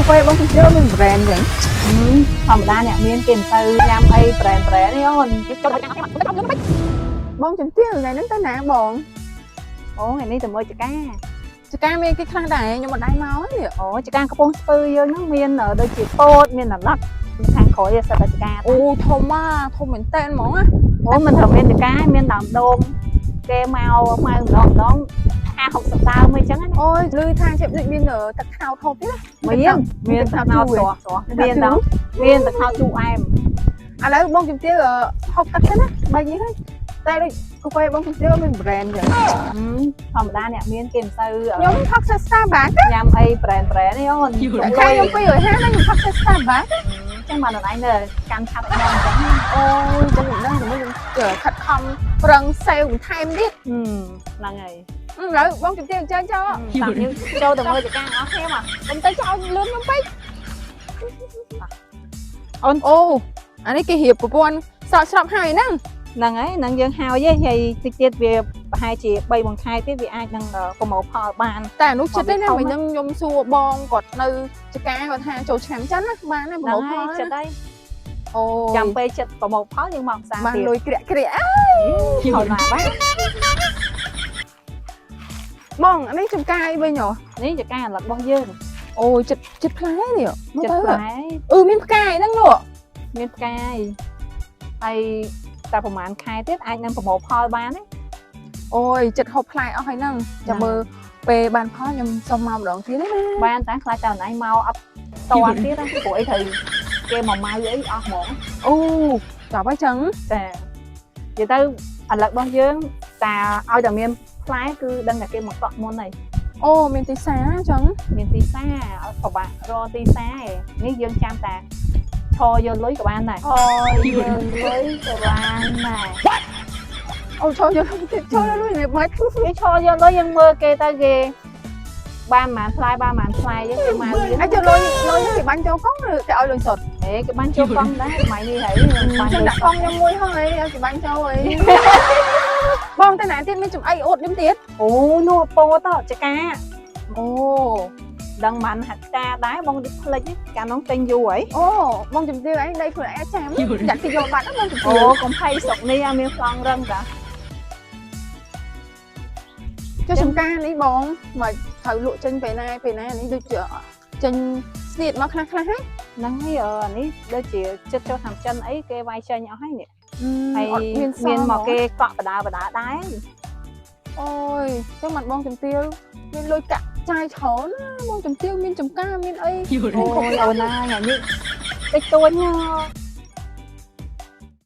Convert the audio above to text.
ហ្វេបងជំទាវមាន brand ចឹង។ ធម្មតាអ្នកមានគេមិនទៅញ៉ាំអី brand brand ទេអូន។ បងជំទាវថ្ងៃហ្នឹងទៅណាបង? អូថ្ងៃនេះទៅមើលចកា ចកាមានគេខ្លះដែរខ្ញុំមិនដែរមកទេ។ អូចកាកំពង់ស្ពឺយើងហ្នឹងមានដូចជាពោតមានអាឡឹកខាងក្រោយសិតតែចកា។ អូធំអាធំមែនតើហ្មងណា។ អូមិនត្រូវមានចកាមានដើមដូងគេមកមកម្ដងម្ដង50 60ដើមអីចឹងណា។ អូយឮថាជិបដូចមានទឹកខ្នោធំទៀតណា។ មានមានទឹកខ្នោតស្រស់ស្រស់មានដល់មានទឹកខ្នោតជូរអែម។ ឥឡូវបងជំទាវហូបទឹកទៅណាបែកនេះហើយតែដូចកាហ្វេបងជំទាវមាន brand ចឹង។ ធម្មតាអ្នកមានគេមិនទៅ ខ្ញុំផឹក Starbucks។ ញ៉ាំអី brand brand ទេអូន។ តែខែខ្ញុំ250ណាខ្ញុំផឹក Starbucks។ ចឹងបានអូនឯងនៅកាន់ឆាប់ឲ្យខ្ញុំចឹង។ អូយចឹងមិនដឹងតែខ្ញុំខិតខំប្រឹងសេវបន្ថែមទៀត។ ហ្នឹងហើយ។ ឥឡូវបងជំទាវអញ្ជើញចូល តាមយើងចូលទៅមើលចកាអស់គ្នាមក។ កុំទៅចោលលឿនខ្ញុំពេក។ អូន។ អូអានេះគេរៀបប្រព័ន្ធស្រោចស្រពហើយហ្នឹង។ ហ្នឹងហើយហ្នឹងយើងហើយហើយតិចទៀតវាប្រហែលជា3 4ខែទៀតវាអាចនឹងប្រមូលផលបាន។ តែអានោះចិត្តទេណាមិញហ្នឹងខ្ញុំសួរបងគាត់នៅចកាគាត់ថាចូលឆ្នាំចិនណាបានណាប្រ ហ្នឹង មូលផល ហើយចិត្តហើយ។ អូ ចាំពេលចិត្តប្រមូលផលយើងមកផ្សារ បាន ទៀត លុយក្រាក់ក្រាក់ ផលណាបាទ បងអានេះចំការអីវិញហ៎? នេះចកាអាឡឹករបស់យើង។ អូយចិត្តចិត្តផ្លែនេះមើល ចិត្ត ទៅ ផ្លែ។ អឺមានផ្កាយហ្នឹងនោះ។ មានផ្កាយហើយតែប្រហែលខែទៀតអាចនឹងប្រមូលផលបានណា។ អូយចិត្តហូបផ្លែអស់ហើយហ្នឹងចាំមើលពេលបានផលខ្ញុំសុំមកម្ដងទៀតណា។ បានតែខ្លាចតែអូនឯងមកអត់តន់ទៀតណាព្រោះអីត្រូវគេមកម៉ៅអីអស់ហ្មង។ អូចាប់ហើយចឹង។ ចានិយាយទៅអាឡឹករបស់យើងតាឲ្យតែមានផ្លែគឺដឹងតែគេមកកក់មុនហើយ។ អូមានទីផ្សារចឹង។ មានទីផ្សារអត់ពិបាករកទីផ្សារឯងនេះយើងចាំតាឈរយកលុយក៏បានដែរអូយកលុយក៏បានដែរ។ អូចូលយកលុយទៀតចូលយកលុយវាមិន គេឈរយកលុយយើងមើលគេទៅគេបានប៉ុន្មានផ្លែបានប៉ុន្មានផ្លែយើងគេមកយើង អញចូលលុយលុយគេបាញ់ចូលកង់ឬគេឲ្យលុយសុទ្ធ? ហេគេបានចូលកង់ដែរសម័យនេះហើយបាន ចឹងដាក់កង់ខ្ញុំមួយហើយឲ្យគេបាញ់ចូលអីបងទៅណាទៀតមានចំអីអួតខ្ញុំទៀត? អូនោះពោតចកា អូ ដឹងមិនហាត់តាដែរបងដូចភ្លេចកាលនោះទិញយូរហើយ។ អូបងជំទាវឯងដីខ្លួនឯងចាំចាក់គេយកបាត់បងជំ អូ ទាវ កុំភ័យស្រុកនេះអត់មានប្លង់រឹងតា ចុះចំការនេះបងមកត្រូវលក់ចេញពេលណាពេលណានេះដូចជាចេញស្នៀតមកខ្លះខ្លះហើយ។ ហ្នឹងហើយអានេះដូចជាចិត្តចូលតាមចិនអីគេវាយចេញអស់ហើយនេះហើយ អត់មានស មានមកគេកក់បដាបដាដែរ។ អូយចឹងមិនបងជំទាវមានលុយកាក់ចាយច្រើនណាបងជំទាវមានចំការមានអី អូយអូនណាថ្ងៃនេះតិចតួចណា។